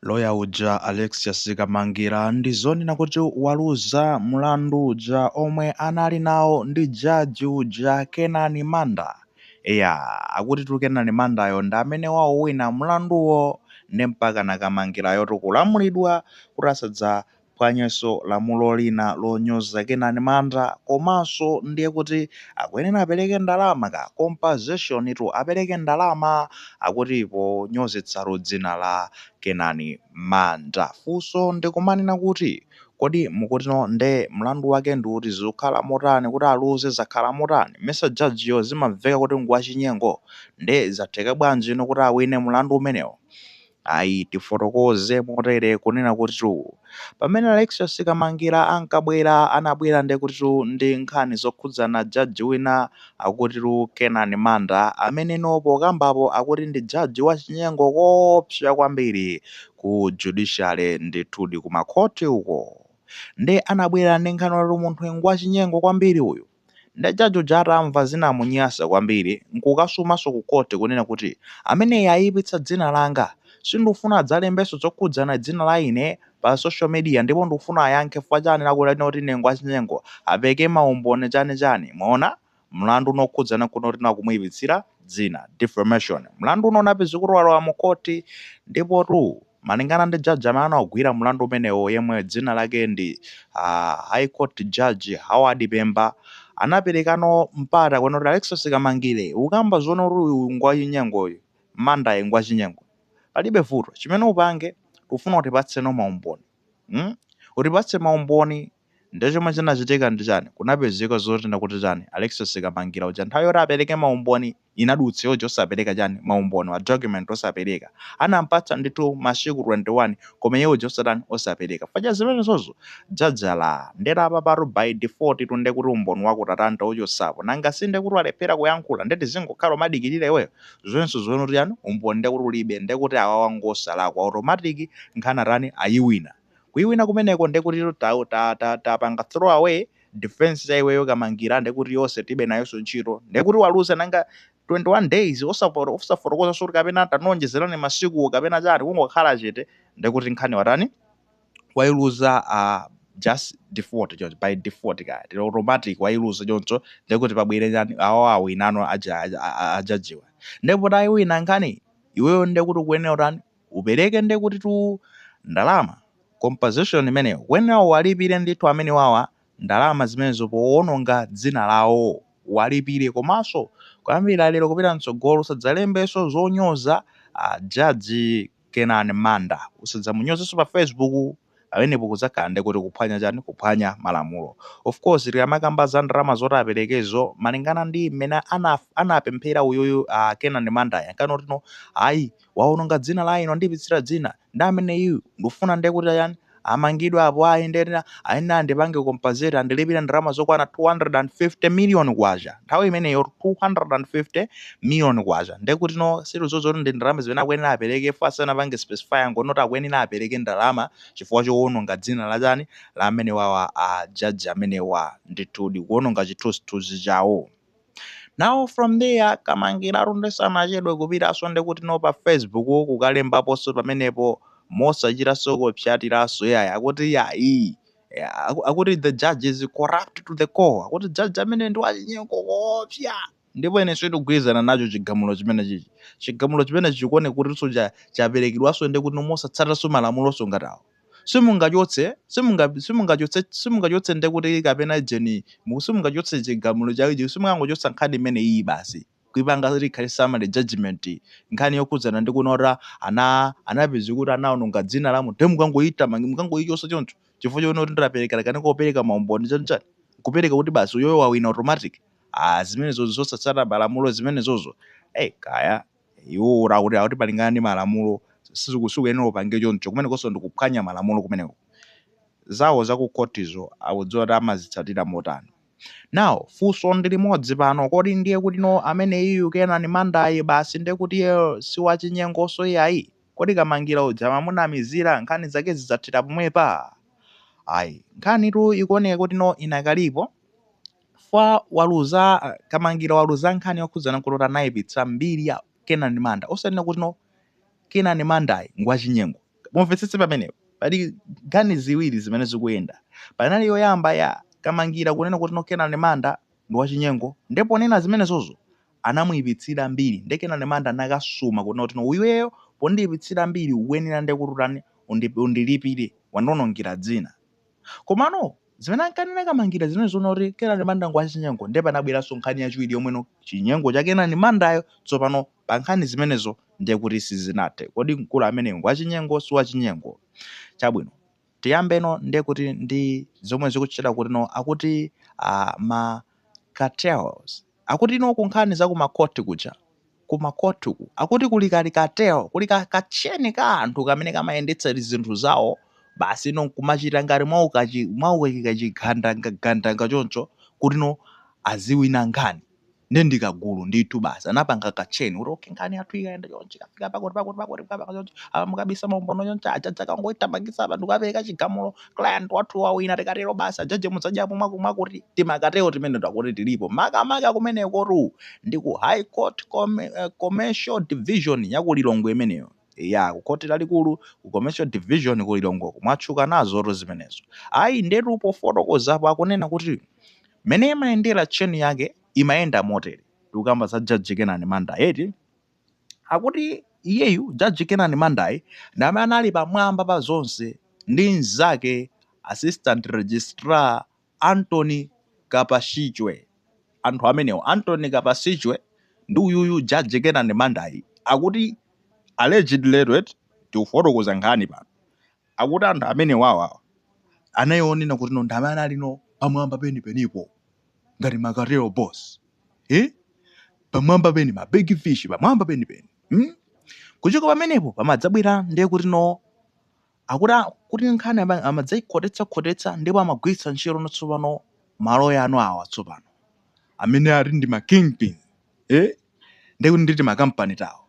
Loya uja Alexious Kamangira ndi zonena kuti waluza mlandu uja omwe anali nawo ndi jaji uja Kenani Manda. Eya, akuti tu Kenani Mandayo ndi amene wauwina mlanduwo, ndi mpaka na Kamangirayo kulamulidwa kuti asadzaphwanyenso lamulo lina lonyoza Kenani Manda, komanso ndiye kuti akuyenera apereke ndalama ka compensation tu, apereke ndalama akuti ponyozetsalo dzina la Kenani Manda. Funso ndikumanena kuti kodi mukutino nde mlandu wake ndi kuti zikukhala motani kuti aluze? Zakhala motani? Mesa jajiyo zimamveka kuti ngwachinyengo? Nde zatheka bwanji ino kuti awine mlandu umenewo? Ayi, tifotokoze motere kunena kuti tu pamene Alexious Kamangira ankabwera, anabwera ndi kuti tu ndi nkhani zokhudzana jaji wina akuti tu Kenani Manda, amene no pokambapo akuti ndi jaji wachinyengo koopsa kwambiri ku judiciary, ndithudi kumakhoti uko. Ndi anabwera ndi nkhani kuti munthu ngwachinyengo kwambiri uyu. Ndi jaji uja atamva, zinamunyasa kwambiri, nkukasumanso ku khoti kunena kuti ameneyi ayipitsa dzina langa, sindikufuna adzalembenso zokhudzana dzina la ine pa social media, ndipo ndikufuna ayankhe chifukwa chani lakuti kuti ine ngwachinyengo, apeke maumboni, chani chani. Mwaona, mlandu unokhudzana kuno kuti nakumuyipitsira dzina, defamation, mlandu uno unapeza kuti walowa mu khoti. Ndipo tu malingana ndi jaji amene anawugwira mlandu umenewo, yemwe dzina lake ndi High Court Judge Howard Pemba, anaperekano mpata kuno kuti Alexious Kamangire, ukamba zoona kuti uyu ngwachinyengoyu, Mandayi ngwachinyengo, palibe vuto. Chimene upange, ufuna utipatseno maumboni, Utipatse maumboni. Ndi chomwe chinachitika ndi chani? Kunapezeka zotina kuti chani, Alexious Kamangira uja nthawi yoti apereke maumboni inadutsa, yoja osapereka chani, maumboni wa document osapereka. Anampatsa ndithu masiku 21, koma iye uja osatani, osapereka. Facha zimenezozo jajala nderapa patu by default tunde kuti umboni wako tatanta uchosapo. Nanga sinde kuti walephera kuyankhula, ndeti zingokhala umadikirira iweyo zonse zoona kuti yani, umboni ndekuti ulibe, ndekuti awawa ngosalakwa automatic. Nkhani atani? Ayiwina. Kuyiwina kumeneko ndekuti tapanga ta throw away defense ya iweyo Kamangira, ndekuti yonse tibe nayonso ntchito, ndekuti waluza. Nanga 21 days osafotokoza kuti kapena tanonjezerani masiku kapena chani, kungokhala chete, ndekuti nkhani watani? Wailuza. Just default choncho, by default kaya tili automatic wailuza choncho. Ndekuti pabwere chani? Awo awinano ajajiwa. Ndipo tayiwina nkhani iweyo, ndekuti ukuyenera utani? Upereke ndekuti tu ndalama, compensation imeneyo. Kuyenera uwalipire ndithu amene wawa ndalama zimenezo powononga dzina lawo, walipire. Komanso kuyambira lero kupita mtsogolo usadzalembenso zonyoza jaji Kenani Manda, usadzamunyozenso pa Facebook. Pamenepo kudzakhala ndekuti kuphwanya chani? Kuphwanya malamulo. Of course, tikamakamba za ndalama zoti aperekezo, malingana ndi mmene anapemphera uyuyu Kenani Mandaya, nkanotino ayi, waononga dzina la ino, andipitsira dzina ndi amene iyu, ndikufuna ndekuti ayani, amangidwe apo ayi ndena ayina andipange compensate, andilipire ndalama zokwana 250 million kwacha. Nthawi imeneyo 250 million kwacha, ndekuti no silizozoti ndi ndalama zimene akuyenera apereke fasa anapange specify, angonoti akuyenera apereke ndalama chifukwa chowononga dzina la chani, la amene wawa a jaji amenewa, ndithudi kuwononga chithunzithunzi chawo. Now from there Kamangira sanachedwe kupitanso ndekuti no pa Facebook kukalembaponso pamenepo mosachitanso kupyatiranso yayi, akuti yayi, akuti the judge is corrupt to the core, akuti judge amene ndi wachinyengo koopsa. Ndipo ine sindikugwirizana nacho chigamulo chimene chichi. Chigamulo chimene chikuone kuti chaperekedwanso ndekuti mosatsatanso malamulo ngatawo. Simungachotse, simungachotse, simungachotse ndekuti kapena jeni, simungachotse chigamulo chawichi, simungangochotsa nkhani imene iyi basi kuipanga kuti ikhale summary judgment. Nkhani yokhudzana ndi kunota anapeza kuti anaononga dzina la munthu, mukangoyita, mukangoyichosa choncho chifukwa choona kuti ndapereka kani kopereka maumboni chanichani, kupereka kuti basi uyoyo wawina automatic. Ah, zimenezo zosatsata malamulo zimenezozo. Hey, kaya iwo urakuti akuti malingana ndi malamulo sikuyenera upange choncho. Kumenekonso ndikuphwanya malamulo kumeneko. Zawo zakukhotizo akudziwa kuti amazitsatira motani. Now funso ndi limodzi pano: kodi ndiye kuti no amene iyu Kenani Mandayi basi ndiye kuti iyeyo siwachinyengonso iyayi? Kodi Kamangira uja mamunamizira, nkhani zake zidzathera pomwepa? Ayi, nkhanitu ikuoneka kuti no inakalipo fa waluza. Kamangira waluza nkhani yokhudzana kuti anayipitsa mbiri ya Kenani Manda, osanena kuti no Kenani Mandayi ngwachinyengo. Mumvetsetse pamenepo, pali nkhani ziwiri zimene zikuyenda. Panali yoyamba ya Kamangira kunena kuti no, Kenani Manda ndi wachinyengo, ndipo ponena zimenezozo anamuyipitsira mbiri. Ndi Kenani Manda anakasuma kunena kuti no, iweyo pondiyipitsira mbiri ukuyenera ndi kuti utani, undilipire, wandionongera dzina. Komano zimene ankanena Kamangira zimene zoona kuti Kenani Manda ngwachinyengo, ndiye panabweranso nkhani yachiwiri yomweno chinyengo cha Kenani Mandayo. Tsopano pa nkhani zimenezo ndiye kuti sizinathe. Kodi mkulu ameneyo ngwachinyengo, si wachinyengo? Chabwino, tiyambeno ndiye kuti ndi zomwe zikutchedwa kuti no, akuti ma cartels. Akuti no, ku nkhani za kumakhoti kuja, kumakhoti ku akuti kuli kali cartel, kuli ka kacheni ka anthu kamene kamayendetsa zinthu zawo basi no, kumachita ngati mwaukachigandanga choncho kuti no, aziwina nkhani. Ndi ndikagulu ndithu basi anapanga kacheni kuti okay, nkhani yathu ikayenda chonchi, kafika pakuti pakuti pakuti pakuti chonchi, apa mukabisa maumbono chonchi, ajaji akangoithamangitsa apa ndikukapereka chigamulo, client wathu wawina. Tikatero basi ajaji mudzadyapo mwakuti tima cartel timene takuti tilipo makamaka kumenekotu ndi ku High Court Commercial Division ya ku Lilongwe imeneyo, ya ku khoti lalikulu ku Commercial Division ku Lilongwe, mwatchuka nazotu zimenezo. Ayi, ndetu pofotokozapo akunena kuti mene imayendera chain yake imayenda motere. Tikukamba za Jaji Kenani Manda eti. Akuti iyeyu Jaji Kenani Mandayi ndi amene anali pamwamba pa zonse ndi mnzake Assistant Registrar Anthony Kapashichwe. Anthu amenewo, Anthony Kapashichwe ndi uyuyu Jaji Kenani Mandayi, akuti allegedly eti, tikufotokoza nkhani pano, akuti anthu amene wawawa anayionena kuti no, ndi amene ali no pamwamba penipenipo ngati ma cartel boss, eh? Pamwamba peni, ma big fish pamwamba penipeni, Kuchoka pamenepo pamadzabwera ndiye kuti no, akuti kuti nkhani amadzayikhotetsa-khotetsa, ndipo amagwiritsa ntchito no tsopano maloya anu awa tsopano amene ali ndi ma kingpin, eh? Ndiye kuti nditi makampani tawo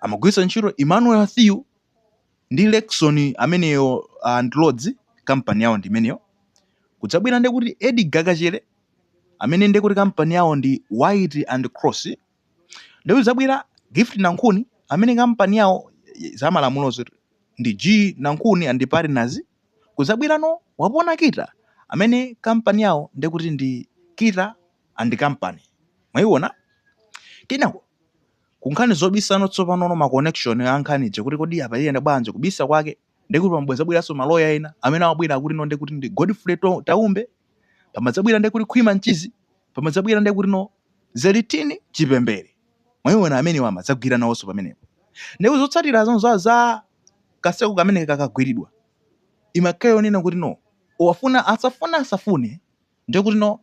amagwiritsa ntchito Emmanuel Thiu ndi Lexon ameneyo and Lords, kampani yawo ndi imeneyo. Kudzabwera ndiye kuti Edgar Kachere amene ndiye kuti kampani yawo ndi White and Cross. Ndiye kudzabwera Gift Nankhuni amene kampani yawo zamalamulozo ndi G Nankhuni and Partners. Kudzabwera no Wapona Kita amene kampani yawo ndiye kuti ndi Kita and Company. Mwayiona? Kenako kunkhani zobisano tsopano ma connection a nkhani kuti kodi apa iyenda bwanji, kubisa kwake ndikuti pamabwezabweranso maloya ena amene amabwera, akuti no, ndikuti ndi Godfrey Taumbe, pamadzabwera ndikuti Khwima Mchizi, pamadzabwera ndikuti no, Zelitini Chipembere. Mwayiona? Amene amadzagwira nawonso pamenepo. Ndipo zotsatira zonso za kaseko kamene kakagwiridwa imakhala yonena kuti no, wafuna asafuna asafune, ndikuti no,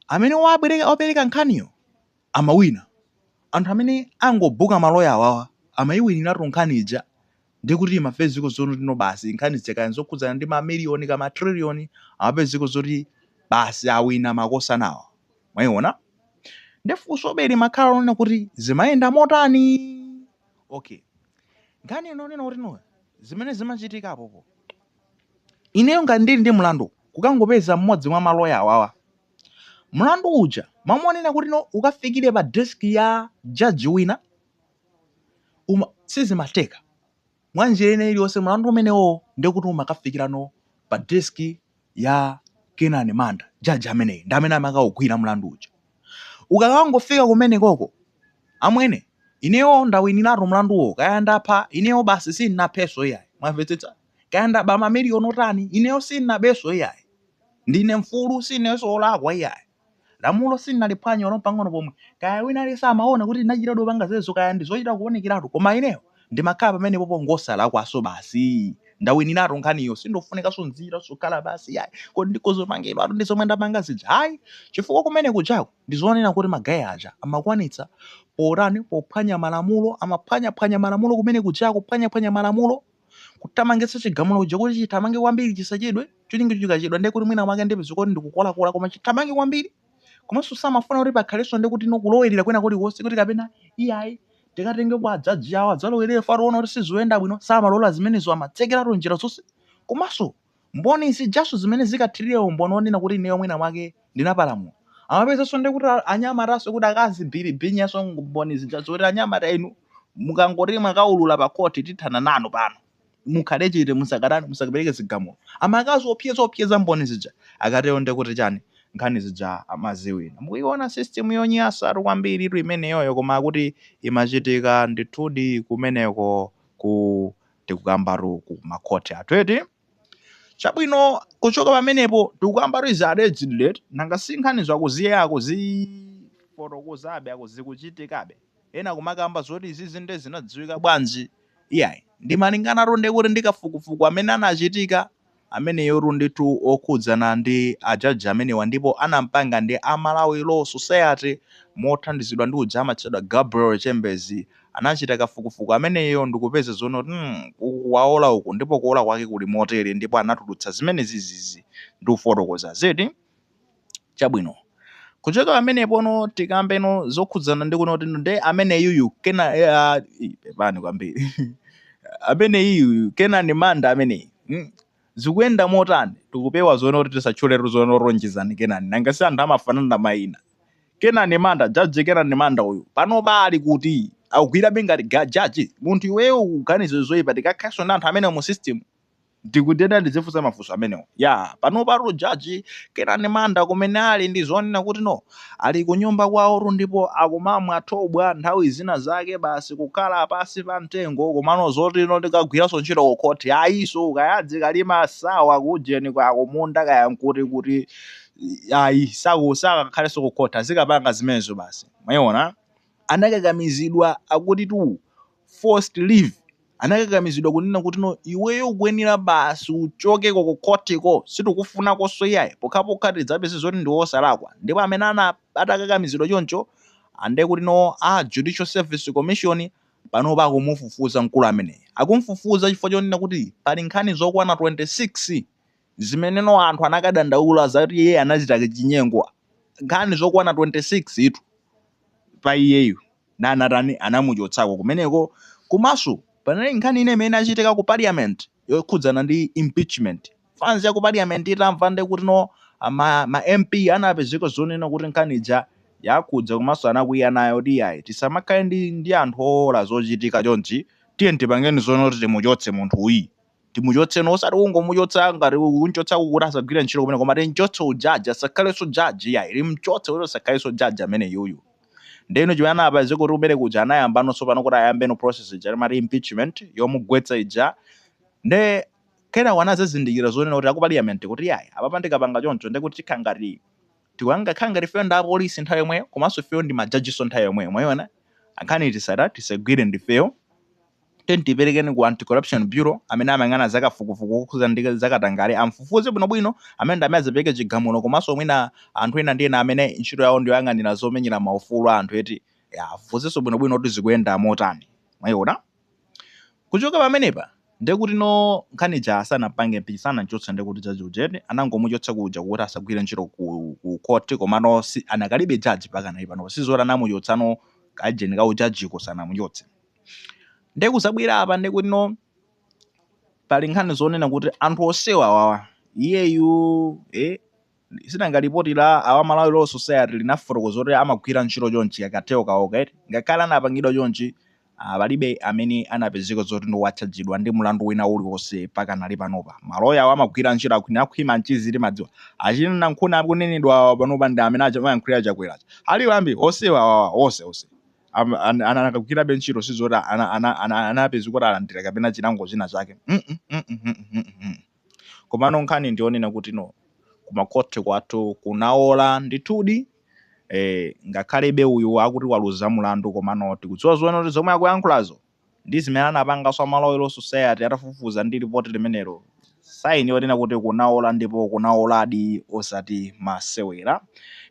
amene wabwereka wapereka nkhaniyo amawina. Anthu amene angobuka maloya awawa amayiwiniratu nkhani ija. Ndikuti imapezeka zoti no, basi, nkhani zikaya zokhudzana ndi mamiliyoni kama triliyoni, amapezeka zoti basi awina makosanawa. Mwayiona? Ndifunso beli makhala lonena kuti zimayenda motani? Okay, nkhani inonena kuti no, zimene zimachitika apopo, ineyo ngati ndili ndi mlandu, kukangopeza mmodzi mwa maloya awawa, mlandu uja mamonena kuti no, ukafikire pa desk ya jaji wina uma sizimateka mwanjira ina iliyonse. Mlandu umenewo ndikuti umakafikira no pa desk ya Kenani Manda, jaji ameneyi ndi amene amakawugwira mlandu uja. Ukakangofika kumene koko, amwene, ineyo ndawiniratu mlanduwo, kaya ndapha ineyo basi sinnapheso iyayi. Mwamvetsetsa? Kaya ndaba mamiliyoni otani, ineyo sinnabenso iyayi, ndine mfulu, sinenso olakwa iyayi, lamulo sinnaliphwanya olo pang'ono pomwe. Kaya wina aliyense amaona kuti ndinachita dopanga zezo, kaya ndi zochita kuonekeratu, koma ineyo ndimakhala pamenepopo ngosalakwaso, basi ndawiniratu nkhaniyo, sindofunikanso nzira sokhala basi yayi, kodi ndikozomangidwa atu ndi zomwe ndapanga zija? Hayi, chifukwa kumene kujako ndizonena kuti ma guy aja amakwanitsa potani, pophwanya malamulo, amaphwanyaphwanya malamulo kumene kujako, kuphwanyaphwanya malamulo, kuthamangitsa chigamulo kuja kuti chithamange kwambiri, chisachedwe. Cholinga chikachedwa ndiye kuti mwina mwake ndipeza kuti ndikukolakola, koma chithamange kwambiri. Komanso samafuna kuti pakhalenso ndi kuti nokulowerera kwina kulikonse, kuti kapena iyayi, tikatenge kwa ajaji awo adzalowerere fationa kuti sizoyenda bwino. Samalola zimenezo, amatsekeratu njira zonse. Komanso mboni zijaso zimene zikathirire umboni onena kuti ineyo mwina mwake ndinapalamula, amapezanso ndi kuti anyamataso kuti akazibiribinyaso mboni zija zoti anyamata inu mukangoti mwakaulula pa khoti, tithana nanu pano. Mukhale chete, musakatani, musakapereke zigamulo. Amakazi opyeza mboni zija. Akatero ndekuti chani? Nkhani zija amaziwina. Mukuiona system yonyasa kwambiri itu imeneyoyo, koma akuti imachitika ndithudi kumeneko ku tikukambatu ku makhoti athu, eti? Chabwino, kuchoka pamenepo tikukambatu izi allegedly. Nanga si nkhani zakuziya, akuzifotokozabe, akuzikuchitikabe. Ena kumakamba zoti izizi nde zinadziwika bwanji? Iyayi, ndimalingana nde kuti ndikafukufuku amene anachitika ameneyotu ndithu okhudzana ndi ajaji amenewa, ndipo anampanga ndi a Malawi Law Society mothandizidwa ndi uja amatchedwa Gabriel Chembezi. Anachita kafukufuku ameneyo ndikupeza zono kuti kuwaola uku, ndipo kuola kwake kuli motere, ndipo anatulutsa zimene zizizi ndi kufotokoza zedi. Chabwino, kuchoka pamenepono tikambeno zokhudzana ndi kuno kuti nde amene yuyu kena, pepani kwambiri, amene iyu Kenani Manda ameneyi, Zikuyenda motani? Tikupewa zoona kuti tisatchuletu zoona rolonjezani Kenani, nanga si anthu amafanana mayina. Kenani Manda, Jaji Kenani Manda uyu panopa ali kuti? Akugwirabe ngati jaji? Munthu iweyo ukuganiza zoyipa, tikakhalenso ndi anthu amene mu system ndikutenda ndizifunsa mafunso amenewo ya pano jaji Kenani Manda kumene ali ndi zonena kuti no, ali kunyumba kwawo, ndipo akumamwa thobwa nthawi zina zake, basi kukhala pasi pa mtengo. Komano zoti no ndikagwiranso ntchito ku khoti ayiso, kayadzi kalima sawa kujeni kwa kumunda kaya nkuti kuti ayi, sakakhalenso ku khoti, azikapanga zimenezo basi. Mwayiona, anakakamizidwa, akuti tu forced leave. Anakakamizidwa kunena kuti no, iweyo ukuyenera basi uchokeko ku khotiko, sitikufunakonso iyayi, pokhapokha tidzapeze zoti ndi wosalakwa. Ndipo amene ana atakakamizidwa choncho, ande kuti no, a Judicial Service Commission panopa akumufufuza mkulu ameneyi. Akumfufuza chifukwa chonena kuti pali nkhani zokwana 26 zimeneno anthu anakadandaula zati iye anachita chinyengo. Nkhani zokwana 26 itu pa iyeyu, nanatani, anamuchotsako kumeneko. Komanso panali nkhani ine imene inachitika ku parliament yokhudzana ndi impeachment. Fans ya ku parliament itamva nde kuti no, ma MP anapezeka zonena kuti nkhani ija yakhudza, komanso anakwiya nayo kuti iyayi, tisamakhale ndi anthu owola zochitika chonchi, tiye tipangeni zoona kuti timuchotse munthu uyi, timuchotse, osati kungomuchotsa ngati kunchotsa kuti asagwire ntchito kumene, koma timchotse ujaji, asakhalenso jaji iyayi, limchotse kuti asakhalenso jaji amene yuyu. Ndeno chimene anapeza kuti kumene kuja anayambanso pano kuti ayambeno process ija timati impeachment yomugwetsa ija. Nde kenako anazazindikira zonena kuti aku parliament kuti yayi, apapa ndikapanga choncho ndekuti tikhala ngati tikangakhala ngati ifeyo ndi apolisi nthawi yomweyo, komanso ifeyo ndi majajiso nthawi yomweyo. Mwayiona, nkhani tisata tisagwire ndifeyo, tiperekeni ku Anti-Corruption Bureau amene amayang'ana zakafukufuku kukhuza ndi zakatangale, amfufuze bwinobwino amene ndi amene azapereke chigamulo. Komanso mwina anthu ena ndi ena amene ntchito yawo ndiyoyang'anira zomenyera maufulu a anthu eti, ya, afufuzenso bwinobwino kuti zikuyenda motani. Mwayiona, kuchoka pamenepa ndekuti no, nkhani ja asanapange impeach, sanachotse, ndekuti jaji ujeni anangomuchotsa kuja kuti asagwire ntchito ku court, komano si, anakalibe jaji pakanali pano. Sizoti anamuchotsano kajeni ka ujajiko, sanamuchotse. Ndekuzabwera apa ndekuti no, pali nkhani zonena kuti anthu osewa awawa, iyeyu sinanga ripoti la awa Malawi Law Society linafotokoza kuti amagwira ntchito chonchi akateo kaoka eti. Ngakhale anapangidwa chonchi, palibe amene anapezeka zoti ndi watchajidwa ndi mlandu wina uliwonse pakanali panopa. Maloya awo amagwira ntchito akhwina akhwima mchizi, timadziwa achina Nankhuna akunenedwa panopa ndi amene amayankhulira Chakweracha, aliwo ambiri osewa awawa onse onse anakagwirabe ntchito, sizoti anapeza kuti alandira kapena chilango china chake. Komano nkhani ndionena kuti no, kumakhoti kwathu kunaola ndithudi. Ngakhalebe uyu akuti waluza mulandu, komano tikudziwa zoona kuti zomwe akuyankhulazo ndi zimene anapanganso a Malawi Law Society atafufuza ndi ripoti limenelo, sign yonena kuti kunaola, ndipo kunaoladi osati masewera.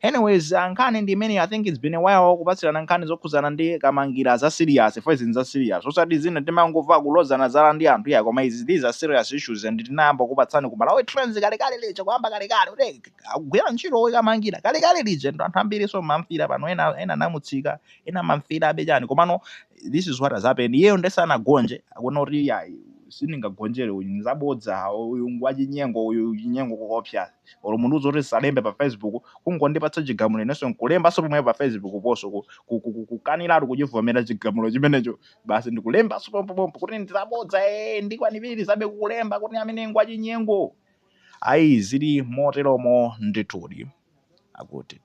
Anyways, nkhani ndi imene I think it's been a while kupatsirana nkhani zokhudzana ndi Kamangira za serious, for izi za serious, osati zina timangomva kulozana zala ndi anthu ya, koma izi, these are serious issues, and tinayamba kupatsani ku Malawi Trends kalekale lija, kuyamba kalekale kuti akugwira ntchito Kamangira kalekale lija, ndo anthu ambiri so mamfira pano, ena ena anamutsika, ena mamfira abe chani, komano this is what has happened. Iyeyo ndesanagonje, akuona kuti ya Sindingagonjere, uyu nzabodza, uyu ngwachinyengo, uyu chinyengo kuopsa. Olo munthu uzoti salembe pa Facebook, kungondipatsa chigamulo, inenso nkulembanso pomwe pa Facebook ponso kukaniratu kuchivomera chigamulo chimenecho. Basi, ndikulembanso pompopompo kuti ndizabodza. Ndikwanipitirizabe kukulemba kuti amene ngwachinyengo. Ayi, zili moteromo ndithudi, akuti.